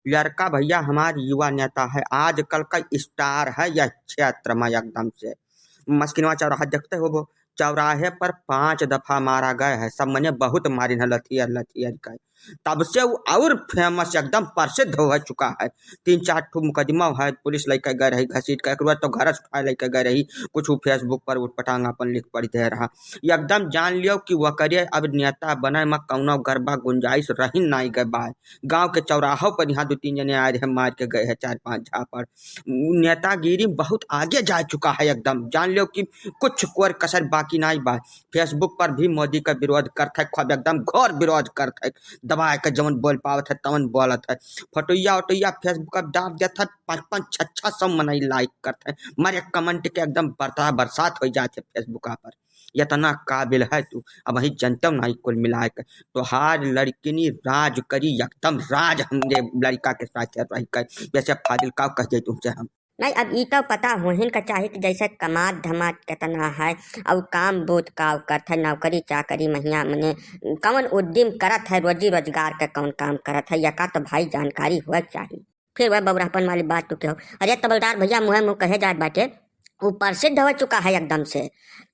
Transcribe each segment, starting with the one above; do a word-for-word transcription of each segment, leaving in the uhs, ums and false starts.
लड़का भैया हमार युवा नेता है, आजकल का स्टार है यह क्षेत्र में एकदम से। मस्किनवा चौराहा देखते हो वो, चौराहे पर पांच दफा मारा गए है, सब मने बहुत मारिन है लथियर लथियर के। तब से वो और फेमस एकदम प्रसिद्ध हो चुका है। तीन चार ठो मुकदमा है, पुलिस लेके गए रही घसीट के, एक रोज तो घर से उठा लेके गए रही, कुछ वो Facebook पर उटपटांग अपन लिख पढ़ दे रहा। एकदम जान लियो कि वकरे अब नेता बने में कौनो गरबा गुंजाइश रही नाई गए बा। गांव के चौराहों पर यहाँ दो तीन जने आए रहे, मार के गए हैं चार पांच झापड़। नेतागिरी बहुत आगे जा चुका है एकदम, जान लियो कि कुछ कोर कसर बाकी नाई बा। Facebook पर भी मोदी का विरोध करत है, खूब एकदम घोर विरोध करत है, दबाए के जवन बोल पावत है तवन बोलत है। फोटोइया ओटोइया Facebook पर डाल देत है, पाँच पाँच छः छः सौ मनई like करत है, मारे comment के एकदम बरसा बरसात हो जात है Facebook पर। इतना काबिल है तू, अब वही जनतव नाई कुल मिला के। तोहार लड़किनी राज करी, एकदम राज हमरे लड़का के साथ रह कर, जैसे फाजिल का कह दे तुमसे हम। नहीं, अब ई तो पता होहिन का चाही कि जैसे कमात धमात कितना है, और काम बोत का करत है, नौकरी चाकरी महिया मने कौन उद्यम करत है, रोजी रोजगार के कौन काम करत है, यका तो भाई जानकारी हुआ चाही। फिर वह बबुरहपन वाली बात तू कहो। अरे तबलदार भैया, मुँहे मुँह कहे जात बाटे, उ प्रसिद्ध हो चुका है एकदम से।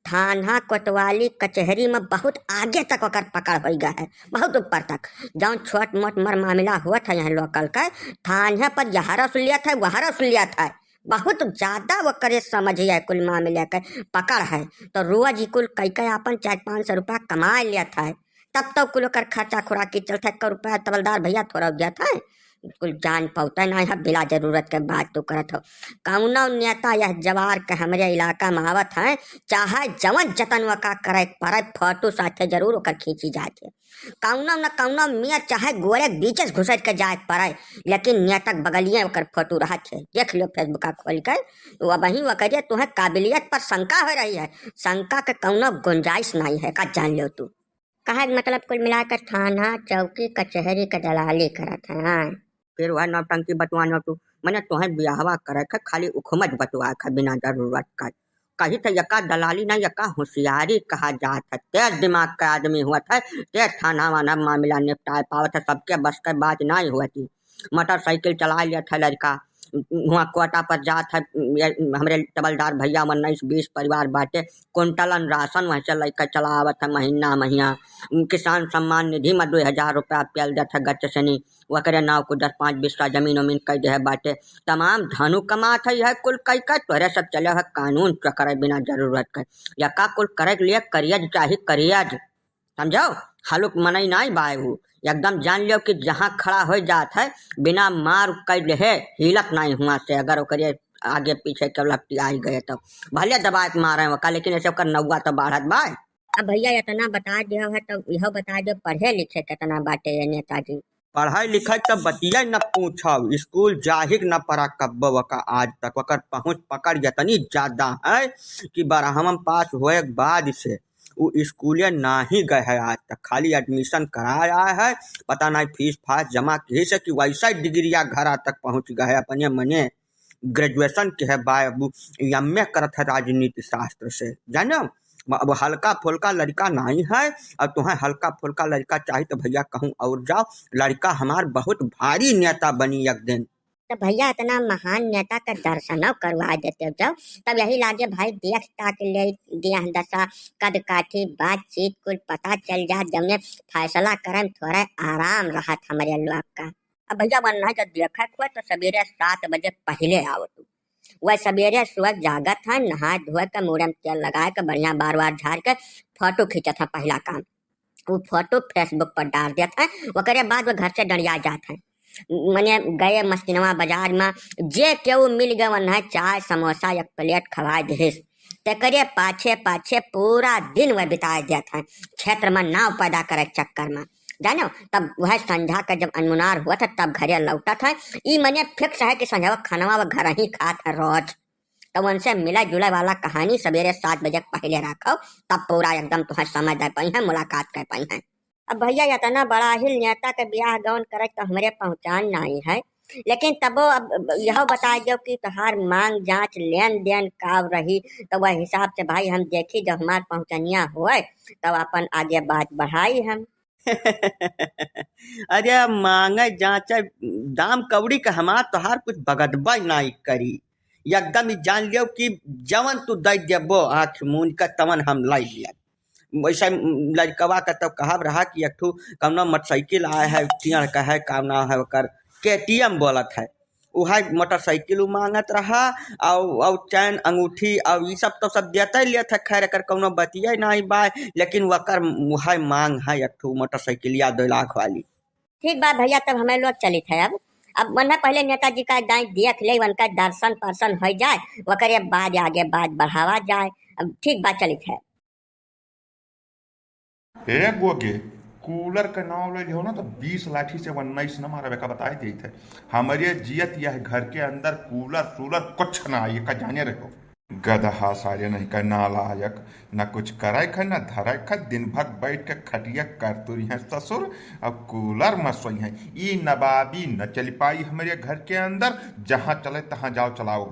थाना कोतवाली कचहरी में बहुत आगे तक ओकर पकड़ हो गया है, बहुत ऊपर तक। जौन छोट मोट मर मामला हुआ था यहाँ लोकल के, थाने पर यह रस लिया था, वह रस लिया था, बहुत ज्यादा ओकरे समझ है कुल मामले के पकड़ है। तो रोज ही कुल कई कई अपन चार पाँच सौ रुपया कमा लेत है, तब तो कुल ओकर खर्चा खुराकी चलत है। एक रुपया तबलदार भैया थोड़ा देत है, कुल जान पौते ना है, बिला जरूरत के बात तू करत हो। कौनो नेता यह जवार के हमरे इलाका में आवत है, चाहे जवन जतन वका करे पड़े, फोटो साथे जरूर ओकर खींची जात है। कौनो न कौनो मेयर चाहे गोरे के बीचे से घुसर के जाए पड़े, लेकिन नेता के बगलिए ओकर फोटो रहत है। देख लियो Facebook खोल के, वो वहीं वो करिए, तुम्हें काबिलियत पर शंका हो रही है, शंका के कौनो गुंजाइश नहीं है, का जान लियो तू। कहे के मतलब कुल मिलाकर थाना, चौकी, कचहरी के दलाली करत है। हाँ। फिर वह नौटंकी बतवानो तू, मने तोहे बियाहवा करे के खाली उखमज बतवा के बिना जरूरत का। कही तो यका दलाली ना, यका होशियारी कहा जात है। तेज दिमाग का आदमी हुआ था, तेज थाना वाना मामला निपटाए पावत है, सबके बस के बात नहीं हुआ थी। मोटरसाइकिल चला लिया था लड़का, हुआ कोटा पर जात है, ये हमरे तबलदार भैया उन्नीस बीस परिवार बाटे, कुंटलन राशन वहीं से लेकर चला आवत है महीना महीना। किसान सम्मान निधि में दो हजार रुपया पेल देत है गच से नहीं, वकरे नाव को दस पाँच बिस्सा जमीन उमीन कह दे है बाटे। तमाम धनु कमात है, यह कुल कई का तोहरे सब चले है कानून चक्कर बिना जरूरत के। यका कुल करे के लिए करियज चाही करियज, समझो? हलुक मनई नाई बाय उ। एकदम जान लियो कि जहाँ खड़ा हो जात है, बिना मार कर ले है, हिलत नाई हुआ से, अगर ओकरे आगे पीछे के लपटी आई गए तो। भले दबाए के मारे ओका, लेकिन ऐसे ओकर नौवा तो बाढ़त बाय। अब भैया इतना बता दियो है तो इहो बता दियो, पढ़े लिखे कितना बाटे ये नेताजी? पढ़ाई लिखाई तब बतिया न पूछब, स्कूल जाहिक न पड़ा कब्बो वका आज तक। वकर पहुँच पकड़ इतनी ज्यादा है कि बारहवीं पास होए के बाद से उ स्कूले नाही गए है आज तक, खाली एडमिशन कराया है, पता नहीं फीस फास जमा की से कि वैसा ही डिग्रिया घरा तक पहुँच गए है अपने मने। ग्रेजुएशन के है बाबू, एमए करत है राजनीति शास्त्र से, जानो? अब हल्का फुल्का लड़का नहीं है, अब तुम्हें हल्का फुल्का लड़का चाही तो भैया कहूँ और जाओ, लड़का हमार बहुत भारी नेता बनी एक दिन। तो भैया इतना महान नेता का दर्शनो करवा देते हो जाओ, तब यही लागे भाई देख ताक ले देह दशा, कद काठी, बातचीत कुल पता चल जात, जौने फैसला करम थोड़ा आराम रहत हमरे लोग का। अब भैया मन नहीं जब देखा हुआ तो सवेरे सात बजे पहले आओ तू। वह सवेरे सुबह जागत है, नहा धोए के, मूड़े में तेल लगाए के, बढ़िया बार बार झाड़ के फोटो खींचत है, पहला काम। वो फोटो Facebook पर डाल देत है, ओकरे बाद वो घर से डंडिया जात है। मने गए मस्किनवा बाजार में, जे केहू मिल गए वन्हा चाय समोसा एक प्लेट खवाए देहिस। तेकरे पाछे पाछे पूरा दिन वह बिताए देत है, क्षेत्र में नाव पैदा करे के चक्कर में। जानो, तब वह संझा के जब अनमुनार हुआ था, तब घरे लौटत है। ई मने फिक्स है कि संझवा खानवा वह घर ही खात है रोज। तब उनसे मिले जुले वाला कहानी सवेरे सात बजे के पहले रखो, तब पूरा एकदम तुम्हें समय दे पाई है, मुलाकात कर पाई है। अब भैया, इतना बड़ा ही नेता के ब्याह गौन करे तो हमरे पहचान नहीं है, लेकिन तबो अब यह बता दो कि तोहार मांग जांच लेन देन का रही, तो वह हिसाब से भाई हम देखी, जब हमार पहुँचनिया होए तब अपन आगे बात बढ़ाई हम। अरे मांगे जांचे दाम कौड़ी के हमार तोहार कुछ बगदबा नाई करी। एकदम ई जान लियो कि जवन तू दे देबो आँख मूंद के तवन हम लाई लिया। वैसे लड़कवा का तो कहब रहा कि एक ठो कौनो मोटरसाइकिल आए है, टियड़ का है, का नाम है ओकर, के टी एम बोलत है। उहै मोटरसाइकिल उ मांगत रहा, अउ, अउ चैन, अंगूठी, अउ ई सब तो सब देते लेत है। खैर, एकर कौनो बतिये नाई बा, लेकिन वकर उहै मांग है एक ठो मोटरसाइकिलिया दो लाख वाली। ठीक बा भैया, तब हमें लोग चलित है। अब, अब वन्ना पहले नेताजी का जाए देख ले, उनका दर्शन पर्शन हो जाए, वकरे बाद आगे बात बढ़ावा जाए। अब ठीक बा, चलित है। ए गोगे, कूलर के नाव ले लिहो ना तो बीस लाठी से उन्नीस न मारबे का बताए देत है। हमरे जियत यह घर के अंदर कूलर सूलर कुछ ना आई, का जाने रहो। गदहा सारे नहीं का नालायक, न कुछ करे ख, न धरे ख, दिन भर बैठ के खटिया करतुरी हैं ससुर, अब कूलर में सोई हैं। ई नवाबी न चल पाई हमरे घर के अंदर, जहाँ चले तहाँ जाओ चलाओ।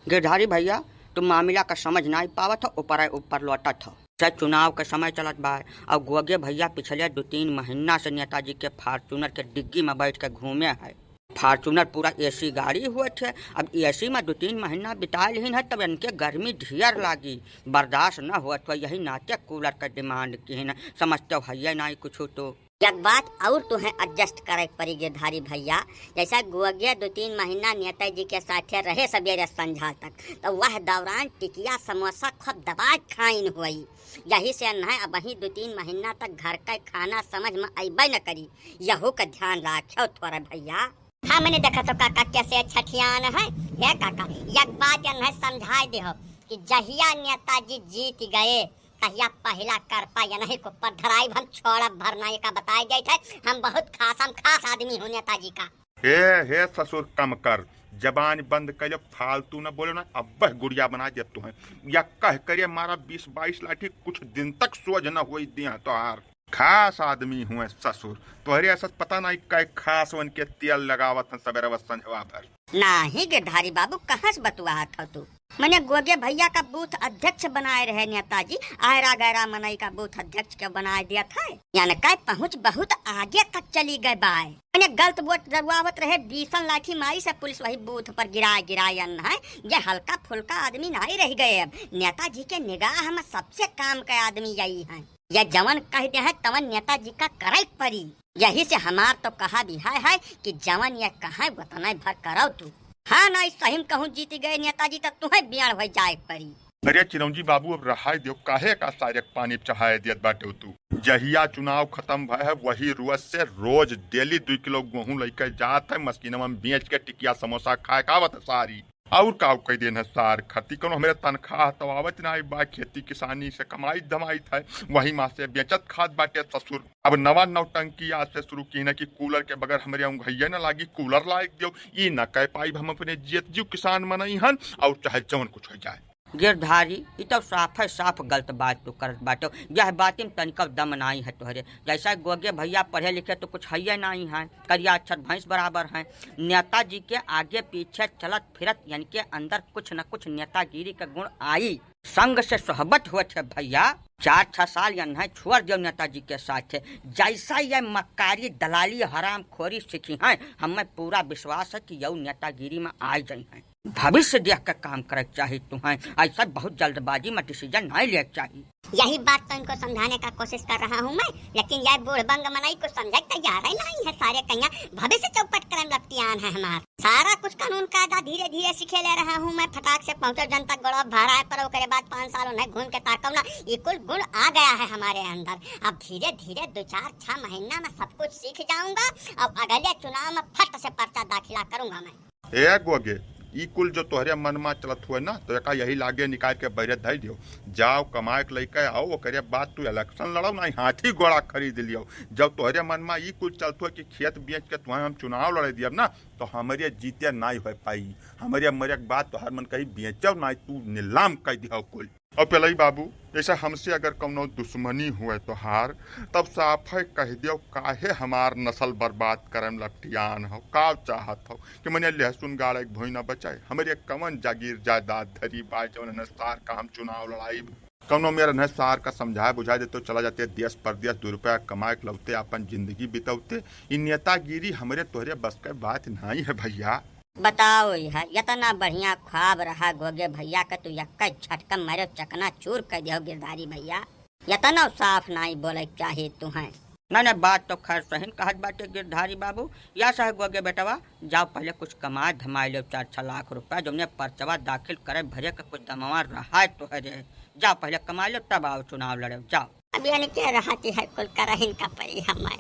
गिरधारी भैया, तू मामिला का समझ नाई पावत हो, ऊपर ऊपर लौटत हो। चाहे चुनाव के समय चलत बा, और गोगे भैया पिछले दो तीन महीना से नेताजी के Fortuner के डिग्गी में बैठ के घूमे है। Fortuner पूरा ए सी गाड़ी हुए थे, अब ए सी में दो तीन महीना बिता लिहिन है, तब इनके गर्मी ढेर लागी, बर्दाश्त न हुआ तो यही नाते कूलर का डिमांड किहिन है। समझते हो है नाई कुछ तो। एक बात और तुहें adjust करे पड़ी गिरधारी भैया, जैसा गोगे दो तीन महीना नेताजी के साथे रहे सबेरे संझा तक, तो वह दौरान टिकिया समोसा खूब दबा के खाइन हुई। यही से न है, अब वही दो तीन महीना तक घर का खाना समझ में अइबे न करी। यहू का ध्यान राख्यो थोड़ा भैया। हाँ, मैंने देखा तो काका कैसे छठियान है। हे काका, एक बात यन है समझाए दे हो कि जहिया नेताजी जीत गए, तहिया पहिला करपा यनही के ऊपर धराइब हम, छोड़ब भर ना, एका बताए जाइत है, हम बहुत खासम खास आदमी हो नेताजी का। हे, हे ससुर, कम कर, जबान बंद कर लो, फालतू न बोलो ना, अब वह गुड़िया बना दिया तुहें। या कह करे मारा बीस बाईस लाठी, कुछ दिन तक सोझ न होई दिया तोहार। खास आदमी हुए ससुर, तोहरे असत पता नहीं कै खास वन के तेल लगावत हैं सबेरवा संझवा भर। नाही गिरधारी बाबू, कहाँ से बतुआत हो तू? मने गोगे भैया का बूथ अध्यक्ष बनाए रहे नेताजी, आयरा गैरा मनई का बूथ अध्यक्ष के बनाए दिया था। यानी कै पहुँच बहुत आगे तक चली गए बाय। मने गलत वोट दरवावत रहे, बीसन लाठी मारी से पुलिस वही बूथ पर गिराए गिराए अन है। ये हल्का फुल्का आदमी नहीं रह गए अब। नेताजी के निगाह में सबसे काम का आदमी यही है। ये जवन कह दे है तवन नेताजी का करे परी। यही से हमार तो कहा भी है, है कि जवन ये कहे वतने भर करो तू। हाँ ना, इस सही में कहूँ जीत गए नेताजी तो तुम्हें बियाण हो जाए परी। अरे चिरौंजी बाबू, अब रहाय दियो, काहे का सारे के पानी चढ़ाए दियत बाटे तू? जहिया चुनाव खत्म भय है, वही रोज से रोज daily दुई किलो गेहूं लेके जात है, मस्किनवा में बेच के टिकिया समोसा खाए का आवत है सारी। और का कह देन है सार खती, कौनो हमरे तनख्वाह तो आवत ना बा, खेती किसानी से कमाई धमाई था, वही माँ से बेचत खात बाटे ससुर। अब नवा नौटंकी आज से शुरू की ना कि कूलर के बगैर हमरे उंघैया न लागी, कूलर लाइक दियो, ई न कह पाइब हम अपने जियत जीव किसान मनई हन, और चाहे जवन कुछ हो जाए। गिरधारी, ई तो साफे साफ गलत बात तू करत बाटो। यह बात में तनिको दम नाई है तोहरे। जैसा गोगे भैया पढ़े लिखे तो कुछ हइये नाई है, करिया अक्षर भैंस बराबर है। नेताजी के आगे पीछे चलत फिरत इनके अंदर कुछ न कुछ नेतागिरी के गुण आई। संग से सोहबत होत है भैया, चार छह साल यन्हे छोड़ दियो नेताजी के साथ। जैसा ये मक्कारी दलाली हरामखोरी सीखी हैं, हमें पूरा विश्वास है कि यऊ नेतागिरी में आ जाई हैं। भविष्य देख के काम करे के चाही तुहें, ऐसा बहुत जल्दबाजी में decision नहीं ले के चाही। यही बात तो इनको समझाने का कोशिश कर रहा हूँ मैं, लेकिन यह बूढ़ बंग मनई कुछ समझे के तैयार है नहीं है। सारे कहिया भविष्य चौपट करम लपटियान है हमार। सारा कुछ कानून कायदा धीरे धीरे सीखे ले रहा हूँ मैं। फटाक से पहुँचो जनता गड़ो भराए पर, ओकरे बाद पाँच साल उन्हें घूम के ताकब ना, ये कुल गुण आ गया है हमारे अंदर। अब धीरे धीरे दो चार छह महीना में सब कुछ सीख जाऊंगा और अगले चुनाव में फट से पर्चा दाखिला करूंगा मैं। ए गोगे, ई कुल जो तोहरे मन में चलत हुए ना, तो एका यही लागे निकाल के बैरे धई दियो। जाओ कमाए के लइके आओ, ओकरे बाद तू election लड़ो, नहीं हाथी घोड़ा खरीद लियो। जब तोहरे मन में ई कुल चलत हुए कि खेत बेच के तुम्हें हम चुनाव लड़े दियब ना, तो हमरे जीते नहीं हो पाई। हमरे मरे के बाद तोहर मन कही बेचो नहीं, तू नीलाम कर दियो कुल। और पेलई बाबू, जैसे हमसे अगर कौनो दुश्मनी हुए तोहार, तब साफे कह दियो, काहे हमार नस्ल बर्बाद करे में लपटियान हो, का चाहत हो कि मने लहसुन गाड़े के भुई न बचाए? हमरे कवन जागीर जायदाद धरी बा, जौन अनुसार का हम चुनाव लड़ाई? कौनो मेर नहीं सार का समझाए बुझाए देते, चला जाते देश परदेश, दो रुपया कमाए के लौते, आपन जिंदगी बितौते। ई नेतागिरी हमरे तोहरे बस के बात नहीं है भैया। बताओ, यह इतना बढ़िया ख्वाब रहा गोगे भैया का, तू यक्का झटका मारे चकनाचूर कर दियो गिरधारी भैया। इतना साफ नहीं बोले के चाही तुहें। नहीं, नहीं, बात तो खैर सही कहत बाटे गिरधारी बाबू। या सह गोगे बेटवा, जाओ पहले कुछ कमाए धमाए लो चार छह लाख रुपया, जौने पर्चवा दाखिल करे भरे के कुछ दमवा रहा है तोहरे। जाओ पहले कमा लो, तब आओ चुनाव लड़े, जाओ। अब यानी के रहती है कुल करहिन का परी हमें।